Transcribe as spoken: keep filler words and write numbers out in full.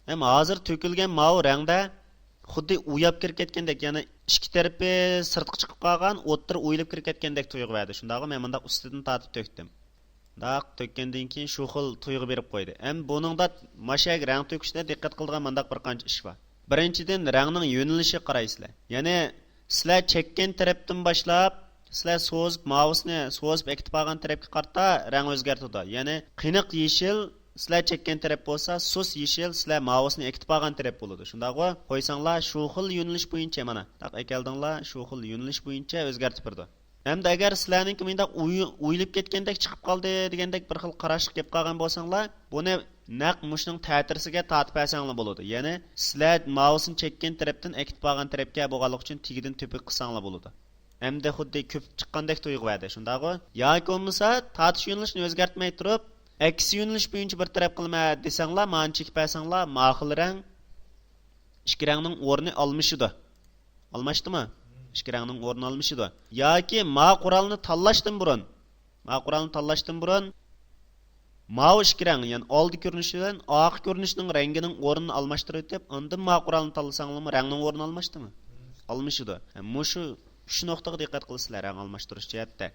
ھەم ھازىر تۆكۈلگەن ماۋۇ رەڭدە خۇددى ئۇياپ كىرىپ كەتكەندەك، يەنى ئىككى تەرىپى سىرتقا چىقىپ قالغان، ئوتتۇرا ئويۇلۇپ كىرىپ كەتكەندەك تۇيغۇ بەردى. شۇنداقغۇ، مەن مۇنداق ئۈستىدىن تارتىپ تۆكتۈم. مۇنداق تۆككەندىن كېيىن شۇ خىل تۇيغۇ بېرىپ قويدى. ھەم بۇنىڭدا ماشەگە رەڭ تۆكۈشتە دىققەت قىلىدىغان مۇنداق بىر قانچە ئىش بار. بىرىنچىدىن، رەڭنىڭ يۆنىلىشىگە قارايسىلەر. يەنى سىلەر چەككەن تەرەپتىن باشلاپ، سىلەر سوزۇپ، ماۋۇسىنى سوزۇپ ئەكېتىپ بارغان تەرەپكە قارىتا رەڭ ئۆزگەرتىدۇ. يەنى قېنىق يېشىل سىلەر چەككەن تەرەپ بولسا، سۇس يېشىل سىلەر ماۋۇسىنى ئەكېتىپ بارغان تەرەپ بولىدۇ. شۇنداقغۇ؟ قويساڭلار شۇ خىل يۆنىلىش بويىچە، مانا، تاق ئەكەلدىڭلار، شۇ خىل يۆنىلىش بويىچە ئۆزگەرتىپ بېرىدۇ. ھەمدە ئەگەر سىلەرنىڭكى مۇنداق ئوي-، ئويۇلۇپ كەتكەندەك چىقىپ قالدى دېگەندەك بىر خىل قاراشلىق گەپ قىلغان بولساڭلار، بۇنى نەق مۇشۇنىڭ تەتۈرىسىگە تارتىپ بەرسەڭلار بولىدۇ. يەنى سىلەر ماۋۇسىنى چەككەن تەرەپتىن ئەكېتىپ بارغان تەرەپكە بولغانلىقى ئۈچۈن تېگىدىن تۆپۈك قىلساڭلار بولىدۇ. ھەمدە خۇددى كۆپۈپ چىققاندەك تۇيغۇ بەردى، شۇنداقغۇ؟ ياكى بولمىسا تارتىش يۆنىلىشىنى ئۆزگەرتمەي تۇرۇپ، ئەكسى يۆنىلىش بويىچە بىر تەرەپ قىلىمەن دېسەڭلار، مانا چېكىپ بەرسەڭلار، ما خىل رەڭ، ئىككى رەڭنىڭ ئورنى ئالمىشىدۇ. ئالماشتىمۇ؟ ئىككى رەڭنىڭ ئورنى ئالمىشىدۇ. ياكى ما قورالنى تاللاشتىن بۇرۇن، ما قورالنى تاللاشتىن بۇرۇن ماۋۇ ئىككى رەڭ، يەنى ئالدى كۆرۈنۈش بىلەن ئارقا كۆرۈنۈشنىڭ رەڭگىنىڭ ئورنىنى ئالماشتۇرۇۋېتىپ، ئاندىن ما قورالنى تاللىساڭلارمۇ رەڭنىڭ ئورنى ئالماشتىمۇ؟ ئالمىشىدۇ. ھە، مۇشۇ ئۈچ نۇقتىغا دىققەت قىلىسىلەر رەڭ ئالماشتۇرۇش جەھەتتە.